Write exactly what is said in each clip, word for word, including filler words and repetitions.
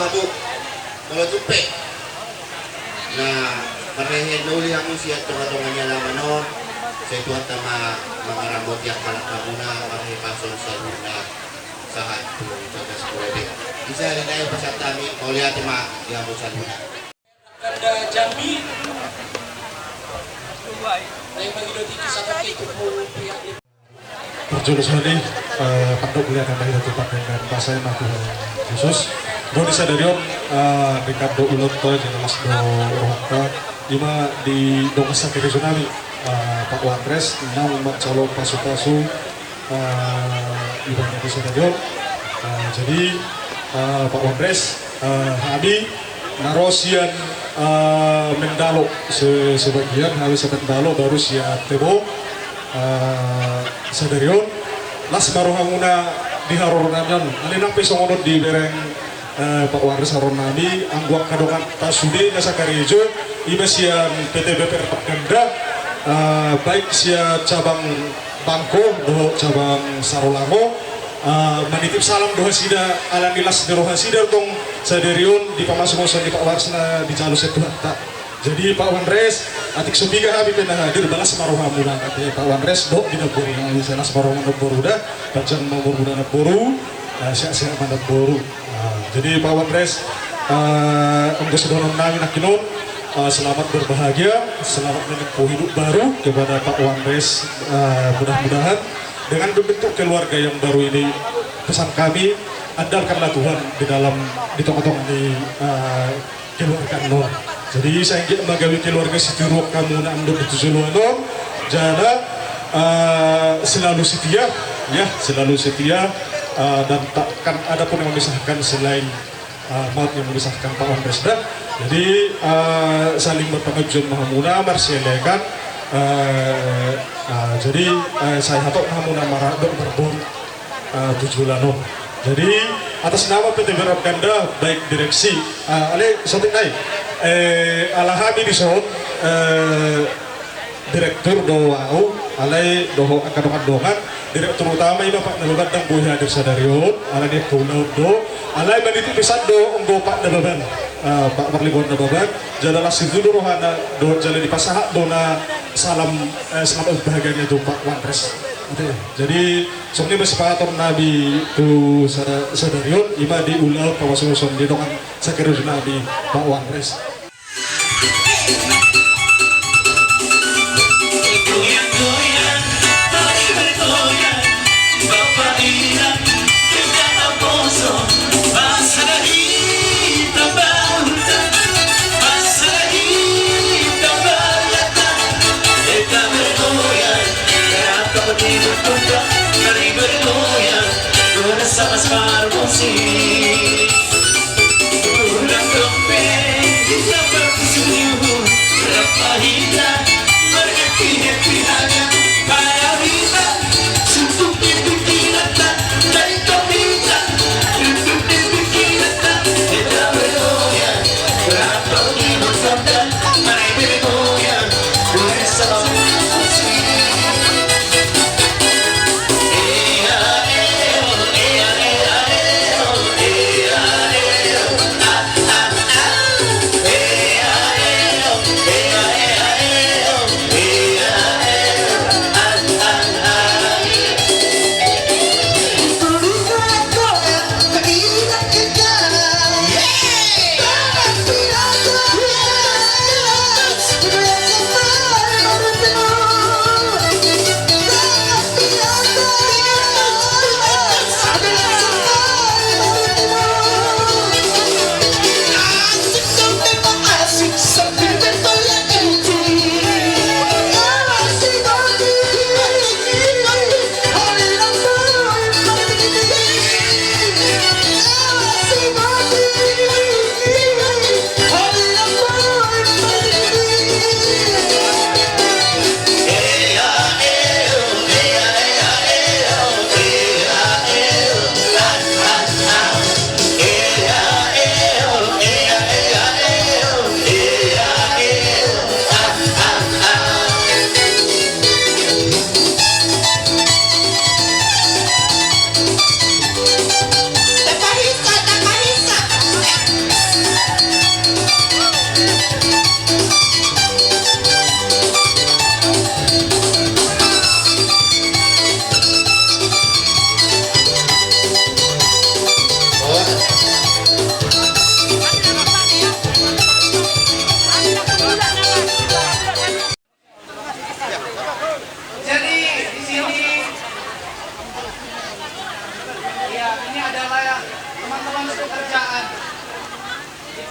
Hamu, molo tung pe na marhehe na uli hamu sian tonga-tonga ni alaman on, sai Tuhanta ma mangaramoti angka hamuna marhehe pasu on saluhutna sahat tu bagas mula be. Di sadari on pasahat hami mauliate ma di hamu saluhutna. Tanda Jambi. Parjolo sahali, eh, pandok mulia na mahira tu Panggabean Basa i ma Tuhan Jesus. Dung di sadari on, eh, denggan do ulaonta, jala las do rohanta, ima di dongan sakarejo nami, eh, Pak Wandres, naung manjalo pasu-pasu, eh, ibadah di sadari on. Eh, jadi, eh, Pak Wandres, eh, hami na ro sian, eh, Mendalo se-, sebagian, hami se-Mendalo baru sian Tebo, eh, sadari on. Las ma rohamuna di haroro nami on. Alai nang pe songon on dibereng, eh, Pak Wandres haroro nami, anggo angka donganta sude na sakarejo, ima sian P T B P R Ganda, eh, baik sian cabang Bangko dohot cabang Sarolango, eh, manitip salam do hasida, ala ni las ni rohasida tong sadari on dipamasumasu ni Pak Wandres na dijalo sian Tuhanta. Jadi Pak Wandres, atik so piga hami pe na hadir, las ma rohamuna, ate Pak Wandres, dohot di namboru nami, las ma roha namboru da, panjang ma umurmuna namboru, eh, sehat-sehat ma namboru. Nah, jadi Pak Wandres, eh, anggo sidohonon nami nangkin on, eh, selamat berbahagia, selamat menempuh hidup baru kepada Pak Wandres, eh, mudah-mudahan dengan membentuk keluarga yang baru ini, pesan kami, andalkanlah Tuhan di dalam, di tengah-tengah di, eh, keluarga non. Jadi sai anggiat ma gabe keluarga sitiruon hamuna andor di tu joloan on, jala, eh, selalu setia, ya, selalu setia, eh, dan takkan ada pun yang memisahkan selain, eh, maut yang memisahkan Pak Wandres da. Jadi, eh, saling berpengajuan ma hamuna, marsielekan, eh, eh, jadi, eh, sai hatop ma hamuna mara-, dohot marboru, eh, tu joloan on. Jadi, atas nama P T B R Ganda, baik direksi, eh, alai saonari nai, eh, ala hami dison, eh, direktur do au, alai dohot angka dongan-dongan, direktur utama ima Pak Nababan, ndang boi hadir sadari on, ala ni angka ulaon do, alai manitip pesan do anggo Pak Nababan, eh, Pak Marlibon Nababan, jala las situtu do rohana do, jala dipasahat do na salam, eh, selamat berbahagianya tu Pak Wandres. Oke, jadi songon i ma sipasahaton nami tu sa-, sadari on, ima di ulaon pamasumasuon ni dongan sakarejo nami Pak Wandres.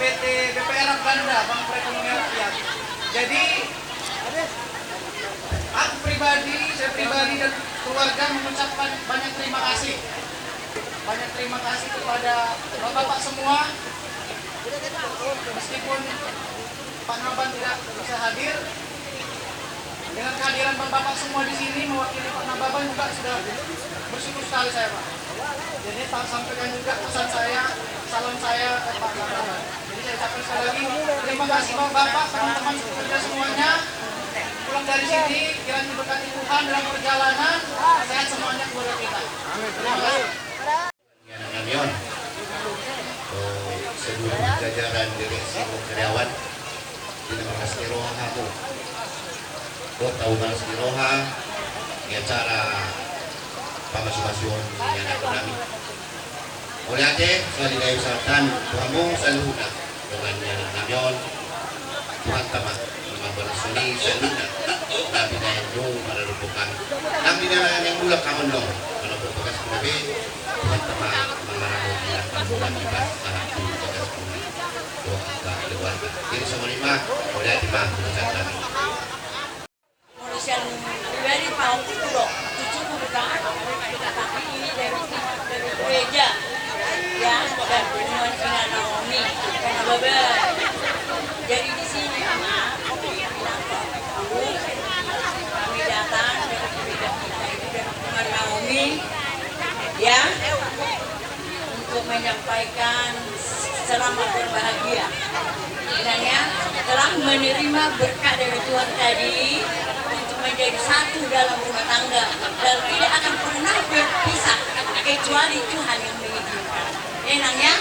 P T B P R Ganda, Bank Perekonomian Rakyat. Jadi, aku pribadi, saya pribadi dan keluarga mengucapkan banyak terima kasih. Banyak terima kasih kepada bapak-bapak semua. Meskipun Pak Nababan tidak bisa hadir, dengan kehadiran bapak-bapak semua di sini mewakili Pak Nababan juga sudah bersyukur sekali saya, Pak. Jadi, Pak, sampaikan juga pesan saya, salam saya ke Pak Nababan. Jadi, saya ucapkan sekali lagi terima kasih, bapak-bapak, teman-teman sekerja semuanya. Pulang dari sini, kiranya diberkati Tuhan dalam perjalanan, sehat semuanya keluarga kita. Terima kasih. Anak nami on, seluruh jajaran direksi karyawan, di na marlas ni roha hamu, dohot hami marlas ni roha di acara pamasumasuon ni anak nami. Mauliate, sahali nai usahaon tu hamu saluhutna. Dongan ni anak nami on, Tuhanta ma na mamboan soni saluhutna. Na pinaeng muna maradu pokan. Nang di na naeng mulak hamu annon, molo bagas muna be, Tuhanta ma mangaramoti nang hamu nang di bagasan bagas muna. Dohot angka keluarga. Jadi songon i ma, mauliate ma, ucapkan. Molo sian pribadi, pahompu do, cucuku bukan, tapi ini dari, dari gereja, ya, dan hubungan dengan Naomi, karena baba. Jadi di sini, Ama, kami datang dari gereja kita ini, dari hubungan Naomi, ya, untuk menyampaikan selamat berbahagia. Kiranya telah menerima berkat dari Tuhan tadi untuk menjadi satu dalam rumah tangga dan tidak akan pernah berpisah kecuali Tuhan yang mengizinkan. Enaknya,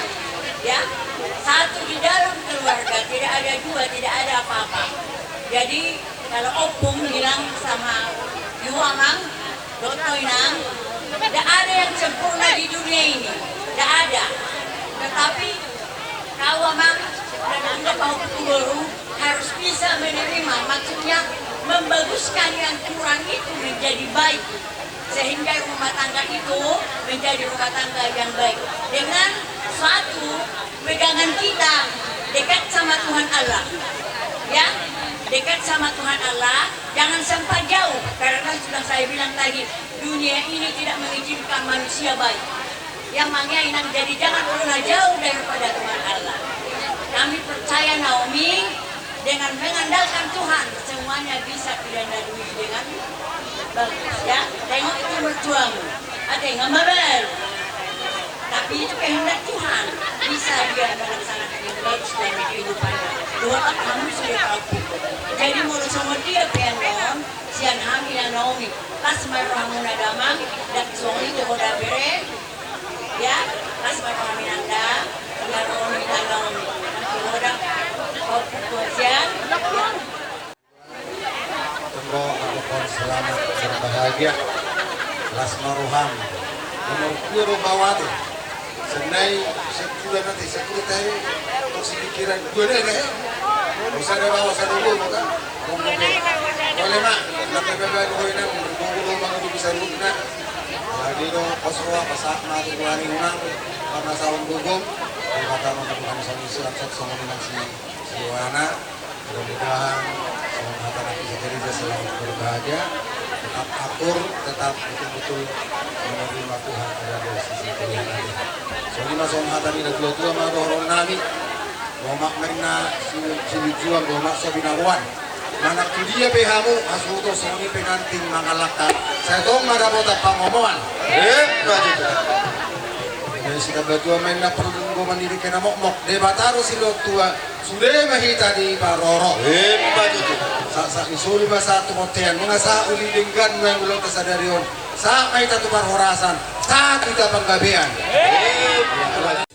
ya, satu di dalam keluarga, tidak ada dua, tidak ada apa-apa. Jadi, kalau ompung bilang sama you, Amang, dohot inang, tidak ada yang sempurna di dunia ini, tidak ada. Tetapi kau, Amang, dan anda, pahompu, boru, harus bisa menerima, maksudnya membaguskan yang kurang itu menjadi baik, sehingga rumah tangga itu menjadi rumah tangga yang baik dengan suatu pegangan kita dekat sama Tuhan Allah. Ya, dekat sama Tuhan Allah, jangan sempat jauh, karena sudah saya bilang tadi, dunia ini tidak mengizinkan manusia baik. Yang mangiainang, jadi jangan pernah jauh daripada Tuhan Allah. Kami percaya, Naomi, dengan mengandalkan Tuhan, semuanya bisa kita lalui dengan bagus, ya. Tengok itu mertuamu. Ada yang nggak mabar. Tapi itu kehendak Tuhan. Bisa dia melaksanakan yang bagus dalam kehidupannya. Dua tak kamu sudah tahu. Jadi, molo songon dia pe annon, sian hami, Naomi, las ma rohamuna damang, dan songon i tu ho da, bere. Ya, las ma roham, Inang, da. Las ma roham, Inang, Naomi. Las ma roham, Inang, Naomi. Tunggu, aku pun selamat berbahagia. Las ma roham. Nomor dua do bawate. Senai, sebulan nanti, sebulan tadi. Untuk si pikiran dua deh, deh. Usah ada bawa, usah ada dulu, maka. Boleh, Mak. Nanti bebas, boleh, Nang. Boleh, Bang, untuk bisa dulu, Nak. Lagi do, pos roa, pasahat ma tu Tuhan i, Unang, karena saung gugum, di mata mata Tuhan, saung isi, langsung sama dengan si, si Wana. Mudah-mudahan saung hata nanti bisa jadi selalu berbahagia, tetap akur, tetap betul-betul menerima Tuhan ada di sisi Tuhan nanti. Saung i ma saung hata ni na tua-tua ma dohonon nami, lomak ma inna si, si Lijuang, lomak so binaruan. Manang tu dia pe hamu, hasuhuton songon i pe nanti mangalangka. Sai tong ma dapotan pangomoan. Eh, batu. Jadi, sitambatua ma inna parlinggoman ni dengke na mokmok. Debata do silehon tua, sude ma hita diparorot. Eh, batu. Sahat-sahat ni solu ma sahat tu bontean. Nunga sahat uli denggan nuaeng ulaonta sadari on. Sahat ma hita tu parhorasan. Sahat hita panggabean. Eh, batu.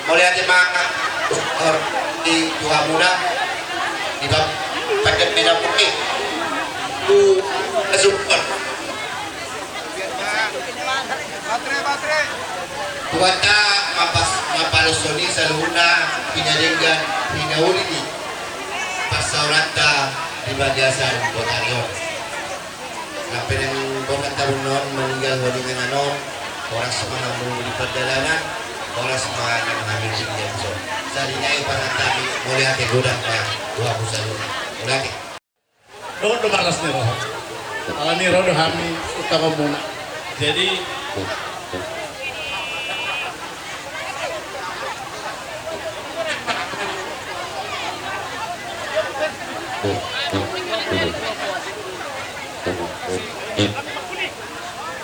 Mauliate ma di tu hamuna di bab pandem mena putih tu asupan. Tuhanta mampas-, mampalosoni saluhutna pinadenggan pinauli ni pansaoranta di bagasan botari on. Nang pe naeng boan tabun on maninggal ho di inganan on, horas ma hamu di pardalanan, horas ma nang hami di inganan on. Sadari nai pasahat hami mauliate godang ma tu hamu saluhutna. Mauliate. Dohot do marlas ni roha. Alani ro do hami tu tanganmuna. Jadi,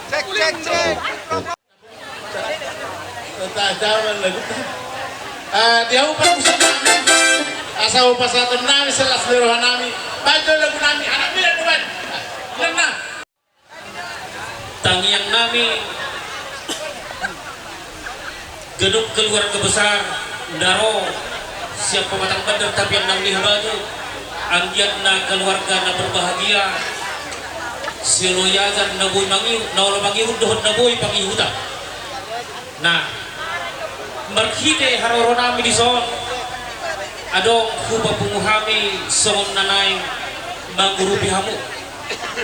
cek, cek, cek. Tajaman lagu. Ah, dia upa pusat nami. Asa upa satu nami, selas ni roha nami. Bajo lagu nami, anak muda depan. Nana. Tangiang nami, gedung keluarga besar Ndaro, siap pematang bandar tapi yang nang liha batu, anggiat na keluarga na berbahagia, sioloyagan na boi mangihu, na olo mangihut dohot na boi pangihutan. Nah, marhite haroro nami dison, adong hupapungu hami songon na naeng mangurupi hamu.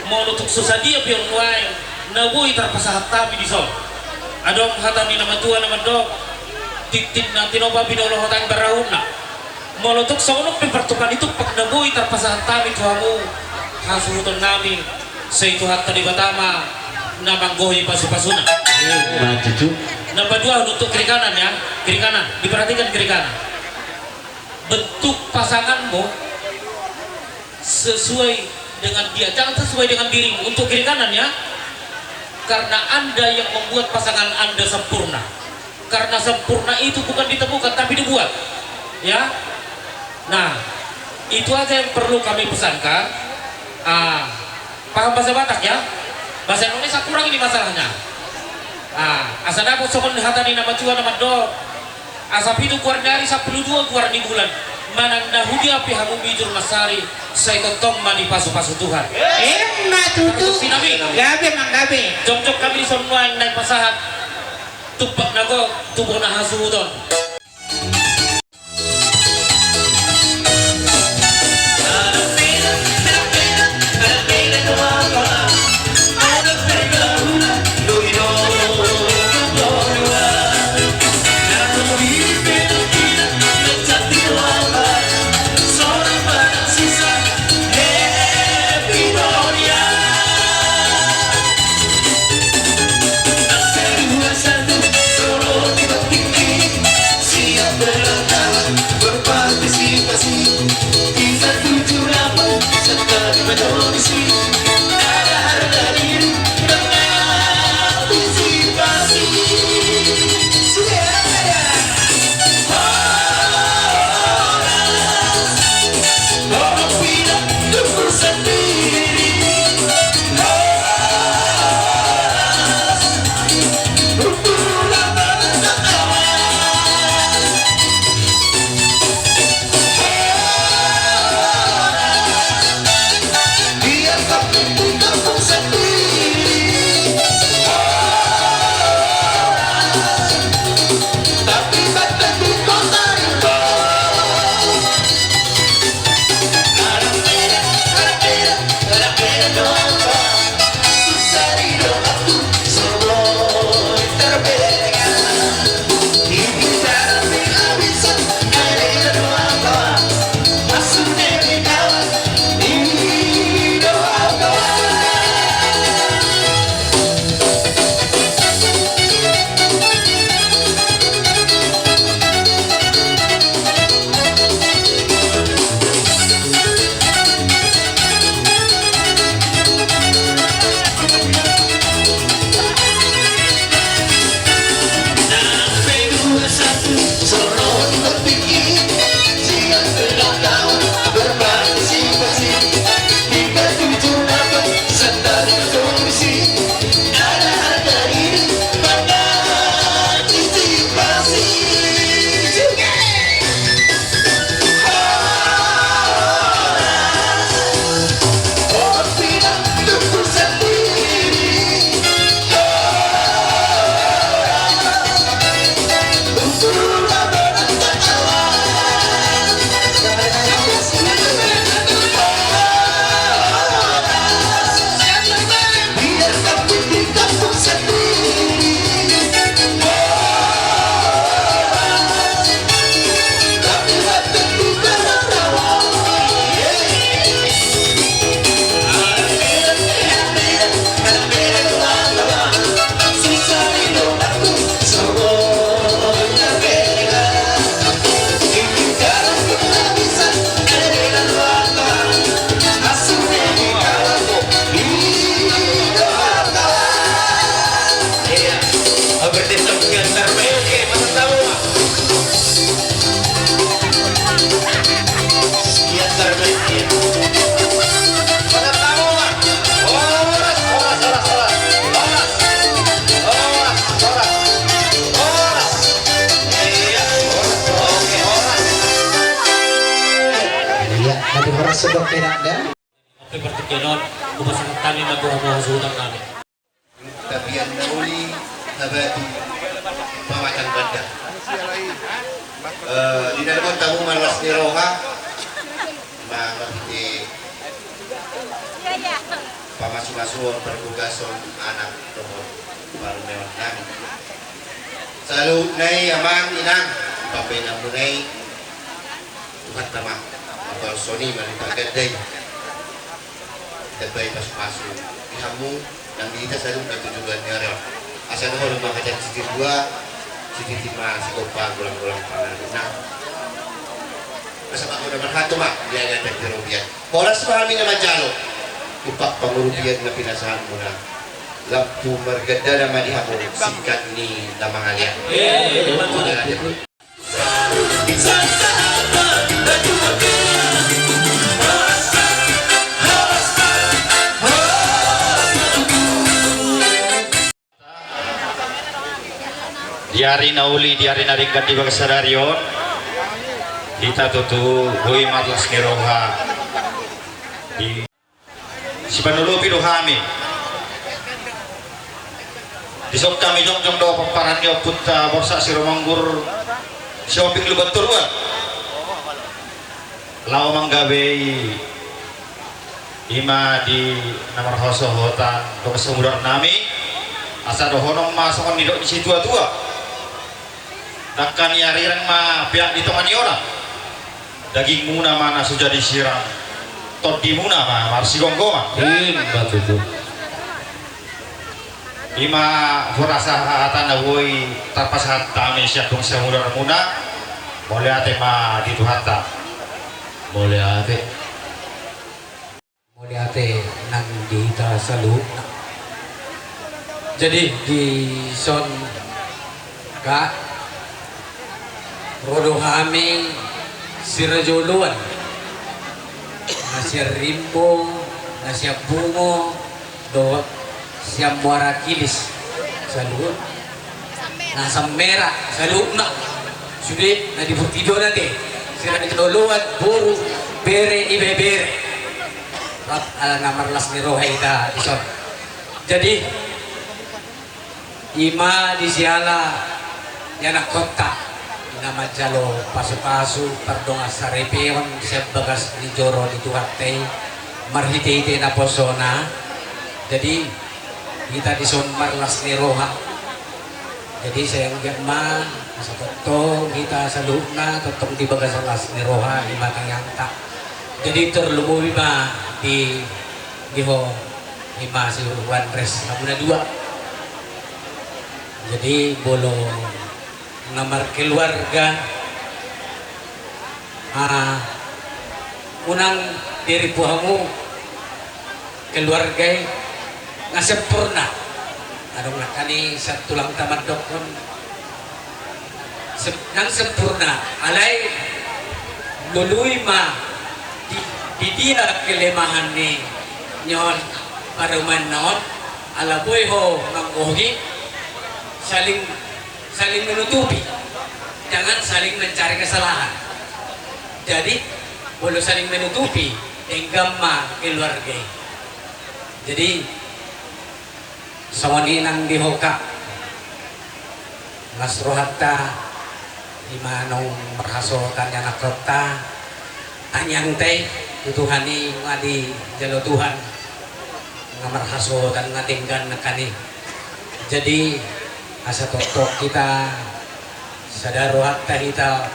Molo tung so sadia pe on nuaeng na boi tarpasahat hami dison. Adong hata ni na matua na mandok, tintin na tinopa pinolohatan barahutna. Molo tung songon on pe partukka ni tumpak na boi tarpasahat hami tu hamu, hasuhuton nami, sai Tuhanta Debata ma na manggohi pasupasuna. Nah, tutu. Na paduahon untuk kiri kanan ya, kiri kanan, diperhatikan kiri kanan. Bentuk pasanganmu sesuai dengan dia, jangan sesuai dengan dirimu. Untuk kiri kanan ya, karena Anda yang membuat pasangan Anda sempurna. Karena sempurna itu bukan ditemukan, tapi dibuat. Ya. Nah, itu aja yang perlu kami pesankan. Ah, paham bahasa Batak ya? Bahasa Indonesia kurang ini masalahnya. Ah, asa dapot songon hata ni na matua na mandok. Asa pitu goar ni ari, sampulu dua goar ni bulan. Manang na hudia pe hamu mijur mansari, sai tongtong ma dipasupasu Tuhan. Emma tutu. Pargonsi nami. Gabe manggabe. Jongjong hami dison nuaeng naeng pasahat tumpak na gok tu bona hasuhuton. Sedok enak da. Oke, partingkian on, hupasahat hami ma tu hamu hasuhuton nami. Tapian na uli, habati, pamatang banda. Eh, di dalam tamu marlas ni roha, ma marhite pamasumasuon pargogason anak dohot parumaen nami. Saluhutna i amang inang, pambaenanmuna i, Tuhanta ma, apa soni mari panggadai. Dabai pasupasu di hamu nang di hita saluhutna tu joloan ni ari on. Asa dohonon ma hata sititi dua, sititi ma sigompa, golang-golang pangarahutna. Asa panggoda marhato ma di agatan di robian. Horas ma hami na manjalo. Tumpak pangurupian na pinasahatmuna. Lampu margandana ma di hamu singkat ni na mangalean. Di ari na uli, di ari na denggan di bagasan ari on, hita tutu boi marlas ni roha di Sipanolopi do hami. Dison hami jongjong do pomparan ni ompunta Borsak Sirumonggur, Sihombing Lumban Toruan. Laho manggabei i ma di na marhasohotan dongan samudar nami, asa dohonon ma songon nidok ni situatua. Dangka ni arirang ma peak di tonga ni onan. Dagingmuna ma na so jadi sirang. Tondimuna ma marsigomgoman. Ima tutu. Ima hurasa hata na boi tarpasahat hami sian dongan samudarmuna. Mauliate ma di Tuhanta. Mauliate. Mauliate nang di hita saluhutna. Jadi dison, Kak, ro do hami siraja oloan, na sian Rimbo, na sian Bungo, dohot sian Muara Kilis saluhut. Na Sammera saluhutna. Sude na di portibi on ate, siraja oloan, boru, bere, ibebere. Rap ala na marlas ni roha hita dison. Jadi ima di siala ianakkonta na manjalo pasupasu pardongan saripeon sian bagas ni joro ni Tuhanta i marhitehite naposona. Jadi hita dison marlas ni roha. Jadi sai anggiat ma asa tongtong hita saluhutna tongtong di bagasan las ni roha, ima tangiangta. Jadi tarlumobi ma di, di ho, ima si Wandres, hamuna dua. Jadi molo na markeluarga, ah, unang dirimpu hamu keluarga i na sempurna. Adong nangkin i satulang ta mandokkon sem-, nang sempurna. Alai lului ma di, di dia kelemahan ni, ni on, parumaenna on, ala boi ho manggohi, saling saling menutupi. Jangan saling mencari kesalahan. Jadi molo saling menutupi, denggan ma keluarga i. Jadi songon i nang di ho, Kak. Las rohanta, ima naung marhasohotan ianakkonta, tangiangta i tu Tuhan i, nga dijalo Tuhan, nga marhasohotan, nga denggan nangkin i. Jadi asa tongtong hita sada rohanta, hita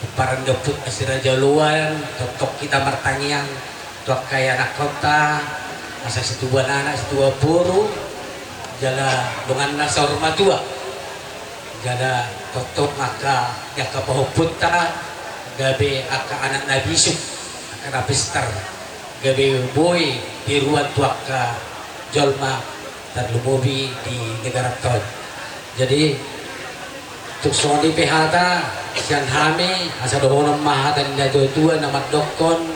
pomparan ni ompunta siraja oloan, tongtong hita martangiang tu angka ianakkonta, asa situbuan anak, situbuan boru, jala donganna saur matua. Jala tongtong angka, angka pahompunta, gabe angka anak na bisuk, angka na pistar, gabe boi tiruan tu angka jolma, tarlumobi di negaranta on. Jadi tung songon i pe hata sian hami, asa dohonon ma hata ni natuatua na mandokkon,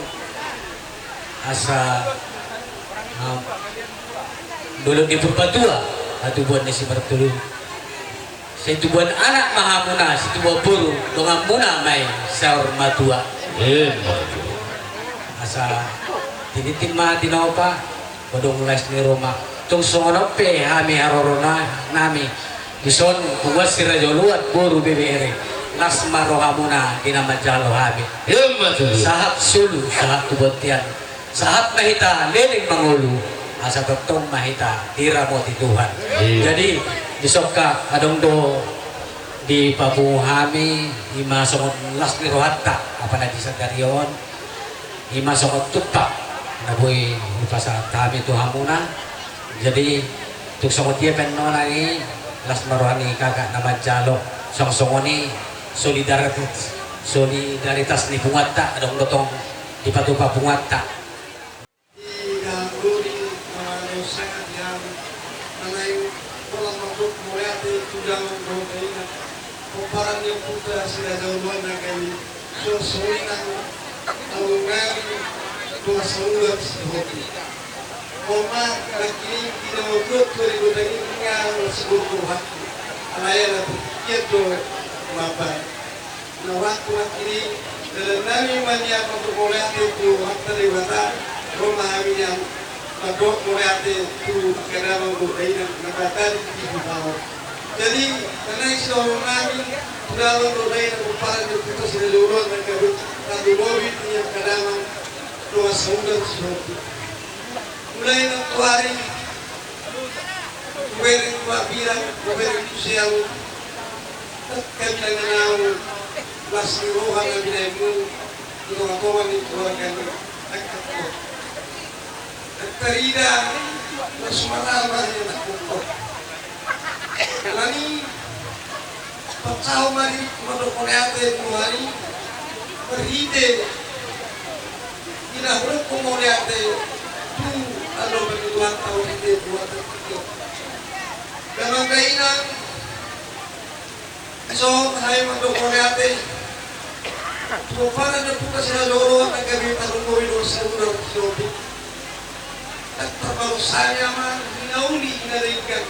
asa, ah, dolok ni Purbatua, hatubuan ni si Martulun. Situbuan anak ma hamuna, situbuan boru, donganmuna ma i saur matua. Ima tutu. Asa tinitip ma tinopa, godang las ni roha. Tung songon on pe hami haroro na-, nami. Dison punguan Siraja Oloan boru Bebere. Las ma rohamuna di na manjalo hami. Ima tutu. Sahat solu, sahat tu bontean. Sahat ma hita leleng mangolu. Asa tongtong ma hita diramoti Tuhan. Iya. Jadi, dison pe adong do dipapungu hami, ima songon las ni rohanta, apalagi sadari on. Ima songon tumpak na boi hupasahat hami tu hamuna. Jadi, tung songon dia pe nona i, las ma roha ni kakak na manjalo, songon songon i solidaritas, solidaritas ni punguanta, adong do tong dipatupa punguanta. Di dalam duri, eh, sangat yang menai pola mabuk mauliate tu dalam duri. Pomparan ni ompunta Siraja Oloan na gabe songon songon i nang aunami dongan saudara sihoti. Oma, nangkining di na mabuat tu ari gotang i nga na siborgo hakku. Alai ala tu ia do mapa. Na waktu nangkining dalan nami ma nian mabuk mauliate tu Amanta Debata, ro ma hami nian mabuk mauliate tu angka damang dohot dainang na batal di hita on. Jadi, karena isi dohononnami, tu damang dohot dainang pomparan ni ompunta Siraja Oloan na gabe tarlumobi tu angka damang dongan saudara sihoti. Mulai nantoari, hubereng tu hambirang, hubereng tu siamun, hami na naung las ni roha na binahenmu di tongatonga ni keluarga ni angka on. Tarida na sumarama ni angka on. Alani, pasahat ma di mandok mauliate tu Tuhan i, marhite di na hudok mauliate tu aloban ni Tuhanta, marhite buatan i. Damang dainang, dison hami mandok mauliate tu pomparan ni ompunta Siraja Oloan na gabe tarlumobi dongan saudara sihoti. Ndang tarbalos hami, Amang, hinauli, hinadenggan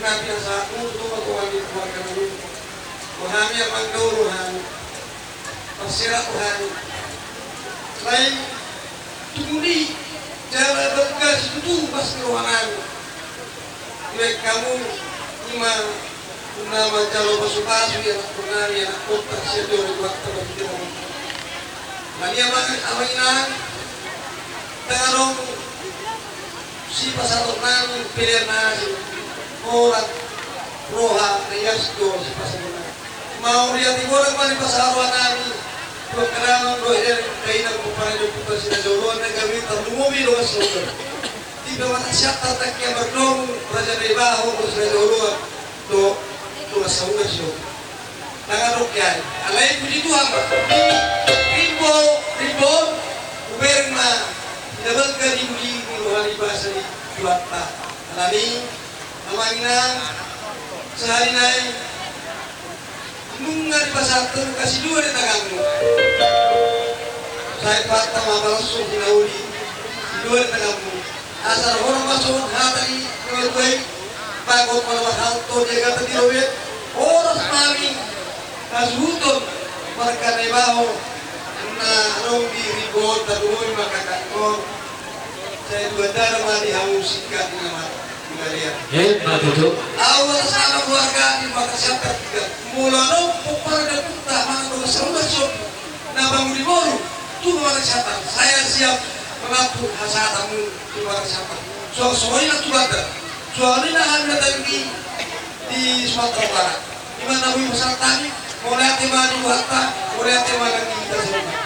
na pinasahatmu tu tongatonga ni keluarganami. Rohami, Amang, do rohami. Marsirap rohami. Sai tumuli jala balga situtu las ni rohanami. Dibahen hamu ima na manjalo pasupasu di anakkonnami, anakkonta, sian joro ni Tuhanta, marhite na. Alani, Amang, Amang, Inang, ndang adong sipasahatonnami pelean na asing, holan roha na ias do sipasahatonnami. Mauliate godang ma nipasahat rohanami tu angka damang dohot dainang pomparan ni ompunta Siraja Oloan na gabe tarlumobi dongan saudara. Di pamanaksianta tangki mardomu Raja Naibaho dohot Siraja Oloan dohot dongan saudara sihoti. Ndang adong kiai. Alai puji Tuhan. Rimbo, rimbo, hubereng ma hinabalga di uli ni roha ni basa ni Tuhanta. Alani, Amang, Inang, sahali nai nunga dipasahat hamu hasilua ni tanganmu. Sai Tuhanta ma mangalashon hinauli hasilua ni tanganmu. Asa dohonon ma songon hata ni natua-tua i: Bagot ma na marhalto di agatan di lobei, horas ma hami hasuhuton marga Naibaho na adong di rimbo on. Tarlumobi ma kakak on. Sai tu gandana ma di hamu singkat ni nama di Maria. Emma tutu. Ahu atas nama keluarga di Makassar ketiga. Molo adong pomparan ni ompunta manang dongan saudara sihoti na manguli boru tu Makassar, saya siap menampung hasahatanmu di Makassar. Songon songon i nang tu Batam. Songon i nang hami na tingki di Sumatera Utara. Ima na boi pasahat hami, mauliate ma di Tuhanta, mauliate ma nang di hita saluhutna.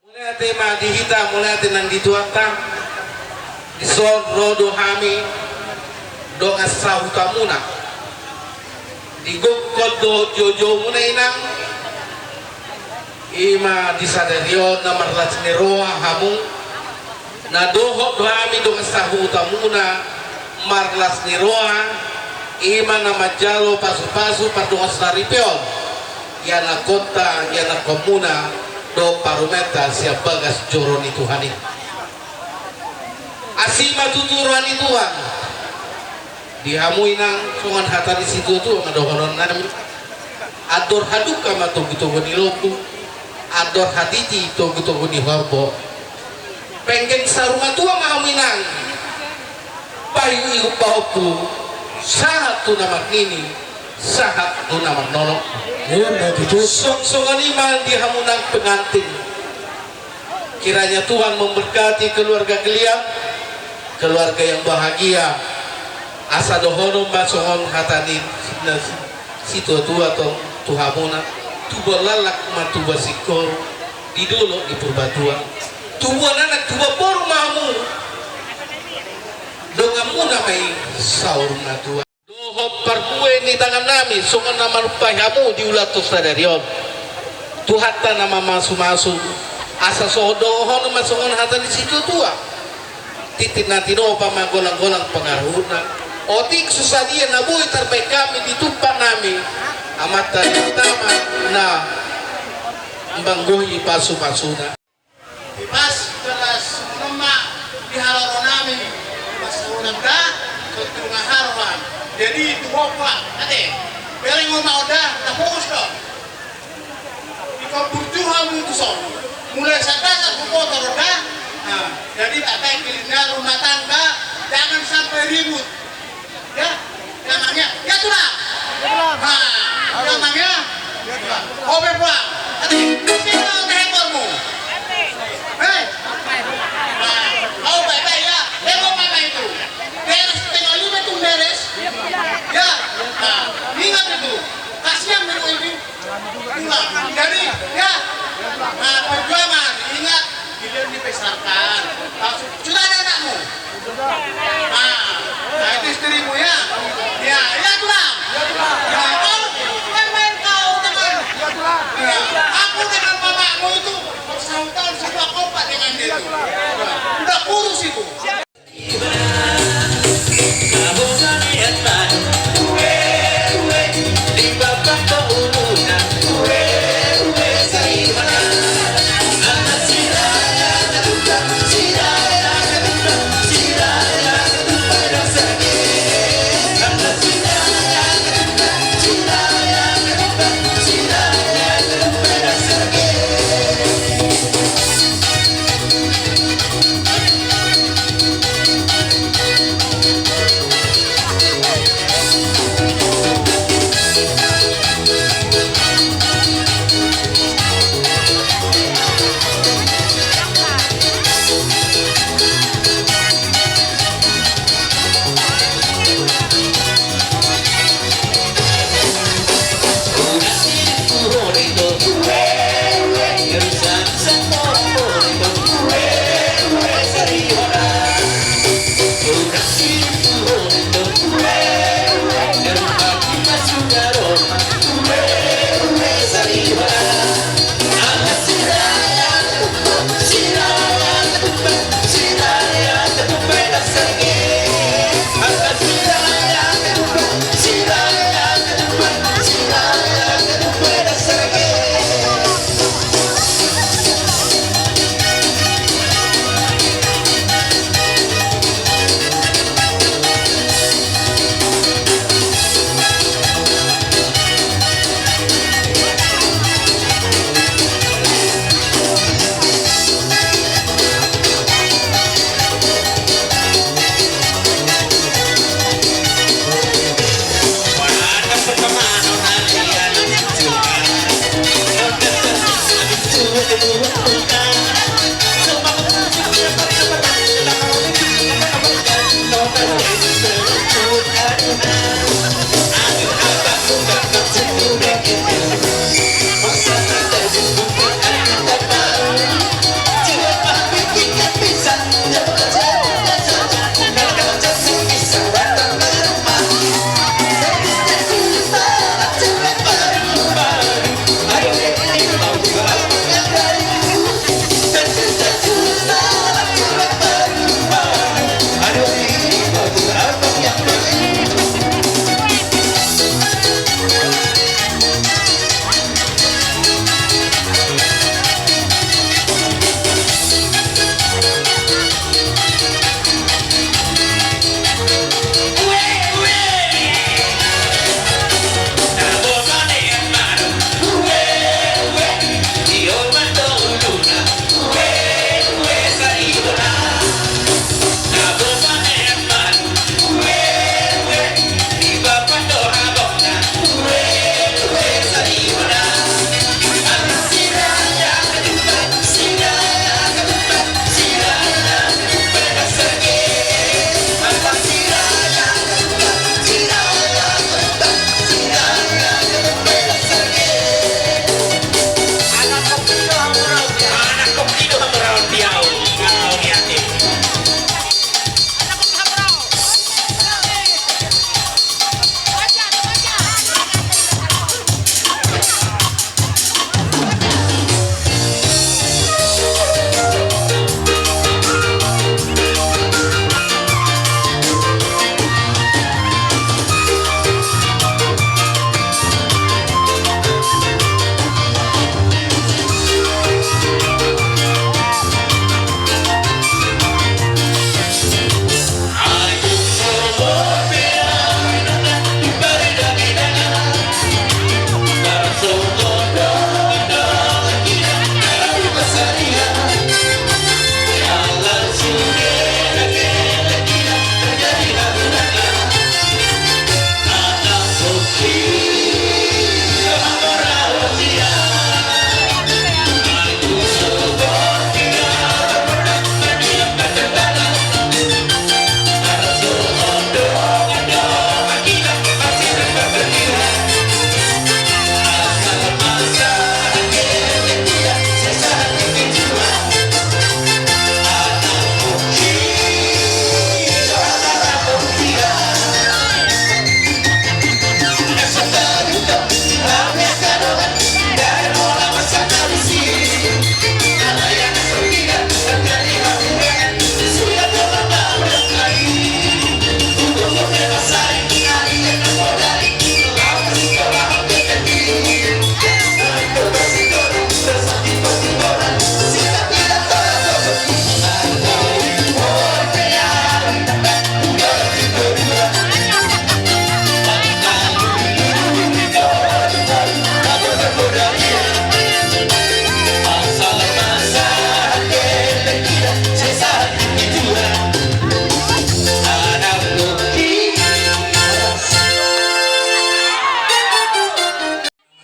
Mauliate ma di hita, mauliate nang di Tuhanta. Dison ro do hami dongan sahutamuna. Digokhon do joujou muna inang. I ma di sadari on na marlas ni roha hamu. Na dohot do hami dongan sahutamuna marlas ni roha, i ma na manjalo pasupasu pardongansaripeon on, ianakhonta, ianakhonmuna dohot parumaenta sian bagas joro ni Tuhan i. Asi ma tutu roha ni Tuhan di hamu inang, songon hata ni situatua ma dohononnami: Andor hadungka ma togutogu ni lombu, andor hatiti togutogu ni horbo. Penggeng saur matua ma hamu inang, paihutihut pahompu, sahat tu na marnini, sahat tu na marnono. Ima tutu. Song-, songon i ma di hamu nang pengantin. Kiranya Tuhan memberkati keluarga kalian, keluarga yang bahagia. Asa dohonon ma songon hata ni, na, situatua tong tu hamuna: Tubuan laklak ma tubuan singkoru di dolok ni Purbatua. Tubuan anak tubuan boru ma hamu, donganmuna ma i saur matua. Dohot parbue ni tangannami songon na manumpahi hamu di ulaonta sadari on. Tuhanta na mamasumasu, asa so dohonon ma songon hata ni situatua: Tintin na tinopa ma golanggolang pangarahutna. Otik so sadia na boi tarbahen hami di tumpaknami, Amanta Debata ma na manggohi pasupasuna. Pas jelas songon on ma di haloronami, pas ulang da, so tu nga haroan. Jadi tu hopa, ate, bereng on ma on da, tafokus do. Di kampung tu hamu tu son. Mulai sadasa tu motor on da. Nah, jadi tak baik di rumah tangga, jangan sampai ribut. Ya, ya, Mang, ya. Ya, Tulang. Ya, Tulang. Ha, ya, Mang, ya. Ya, Tulang. Ho pe, Puang. Ate, pasti lo tehepormu. Hei. Ha, kau baik-baik, ya. Tengok mama itu. Beres tengok lima itu beres. Ya. Ha, ingat itu. Kasihan memang itu. Jadi, ya. Nah, perjuangan, ingat, pilihan dibesarkan. Nah, su-, sudah ada anakmu? Nah, nah, itu istrimu, ya? Ya, ya, Tulang. Nah, kau, main-main kau, teman. Ya, aku dengan mamamu itu bersahutan semua kompak dengan dia itu. Udah kurus itu.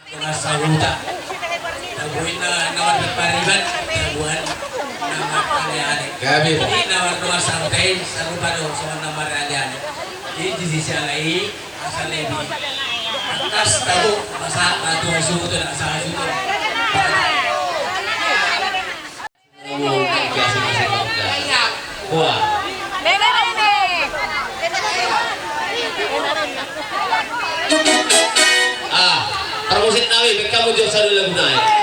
Dongan sahuta. Tabuan na, na marpariban, tabuan na maraleale. Gabe. Jadi na mardongan sahuta i sarupa do songon na maraleale. Jadi di sisi alai asa lebih tangkas tabo, asa hasuhuton, asa hasuhuton. Ah, parmusik nami, baen hamu jo sahali lagu nai.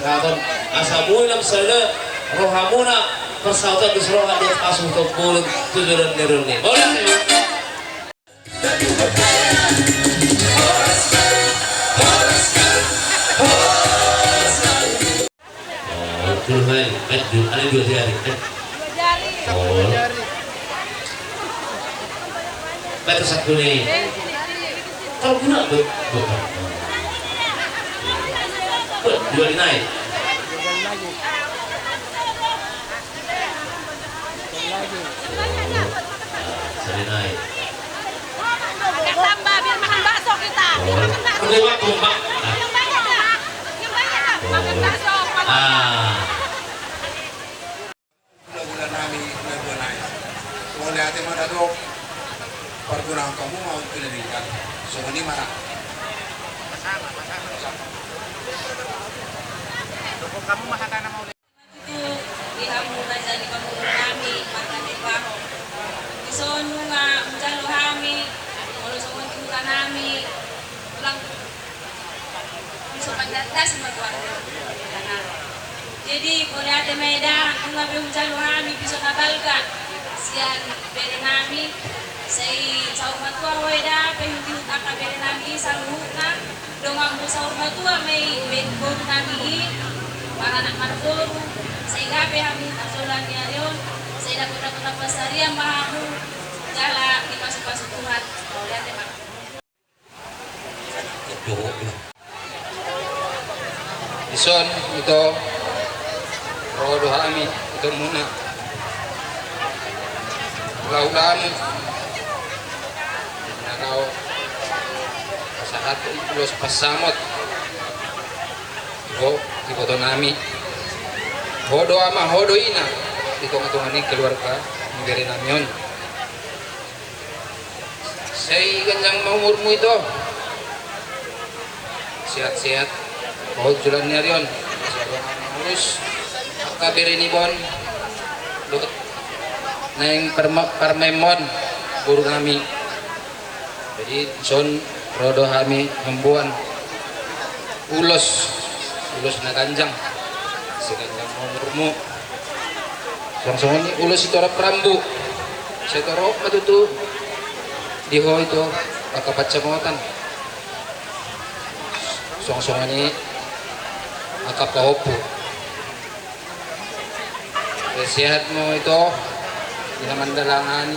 Asa mui lam sada rohamuna, parsautan dos roha, dohot asuh tu bolon tu joloan ni ari on. Mauliate ma. Oh, dua hari, eh, dua, ada dua jari, eh. Oh. Batas satu ni. Kalau guna, bu-, bukan. Buat dua ni naik. Sari naik. Agak tambah, biar makan bakso kita. Oh. Makan bakso. Udah waktu, Pak. Yang banyak, Pak. Yang banyak, Pak. Makan bakso. Ah. Gula-gula nami, gula-gula nami. Mauliate ma, dado. Pargunaon hamu ma on tu lelengkan. Songon i ma ra. Dukung hamu ma hatana, mauliate. Tutu, di hamu raja ni pamoruon nami, marga Nainggolan. Dison nunga manjalo hami, molo songon di huta nami, ulang piso panjatas ma goarna. Jadi, mauliate ma eda, nunga be manjalo hami piso na balga sian bere nami. Sai saur matua ho eda, pahutihut angka bere nami i saluhutna. Donganmu saur matua ma i, boru nami i, maranak marboru. Sai gabe hamu tu joloan ni ari on, sai dapot-dapot na pansarian ma hamu, jala dipasupasu Tuhan. Mauliate ma. Dison, ito, ro do hami, ito muna. Hula-hulamu. Na laho pasahat ulos pansamot. Ho, iboto nami. Ho do ama, ho do ina. Di tonga-tonga ni keluarga ni bere nami on. Sai ganjang ma umurmu ito. Sehat-sehat. Ho joloan ni ari on. Sai adong mangurus angka bere ni iba on. Dohot naeng parma-, parmaenmon, boru nami. Jadi, dison ro do hami mamboan ulos, ulos na ganjang, sai ganjang ma umurmu. Songon-songon i ulos sitorop rambu, sai torop ma tutu di ho ito angka pansamotan. Songon-songon i angka pahompu. Sehat ma ito, di na mandalani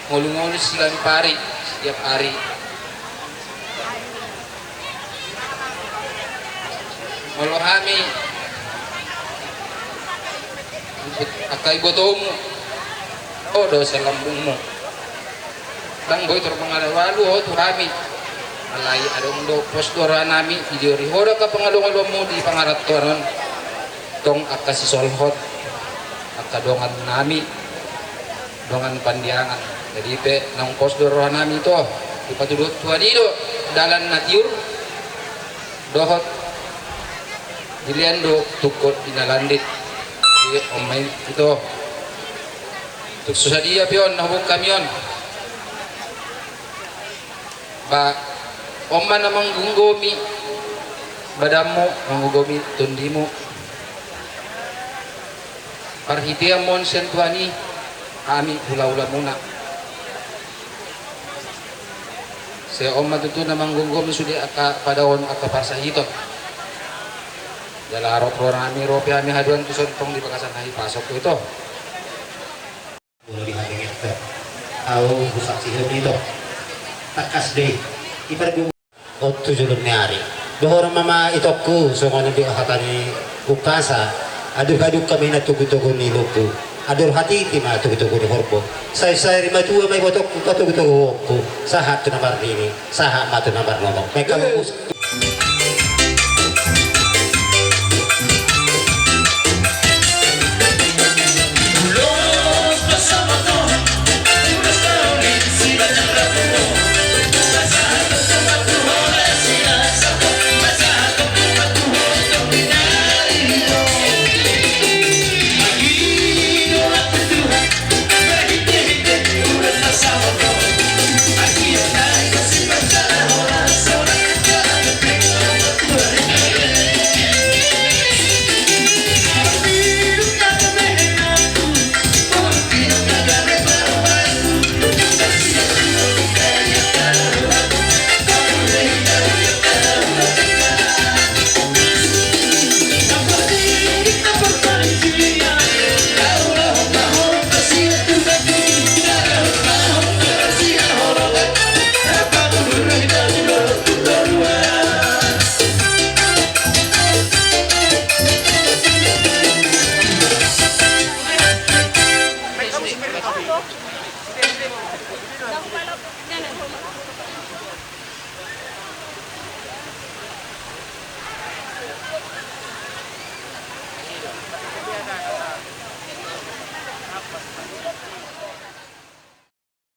ngolu-ngolu siganup ari, setiap ari. Molo hami angka ibotomu, ho do sian lambungmu. Ndang boi tor mangalualu ho tu hami. Alai adong do pos do roha nami, di ari on ho do angka pangaloalonmu di pangarantoan on. Tong angka sisolhot, angka dongan nami, dongan pandiangan. Jadi pe naung pos do roha nami ito, dipatuduhon Tuhan i do dalan na tiur dohot dilean do tungkot di na landit. Jadi on ma i ito. Tung so sadia pe on na huboan hami on. Ba, on ma na manggomgomi badanmu, manggomgomi tondimu. Parhitean ma on sian Tuhan i, hami hula-hulamuna. Sai on ma tutu na manggomgomi sude angka padaoon angka parsahiton. Jala rap roha nami, ro pe hami haduan tuson, tong di bagasan hahipason do ito. Molo di hami ngetong, ahu husaksihon ito. Tangkas do i, i pargumgum on tu joloan ni ari. Dohonon ma, ma itongku, songon na di hata ni umpasa: Ador hadungka ma inna togu-togu ni lombu, ador hatiti ma togu-togu ni horbo. Sai-sai ri matua ma ibotongku, patogu-togu ho ompu, sahat tu na marnini, sahat ma tu na marnono. Baen hamu musik.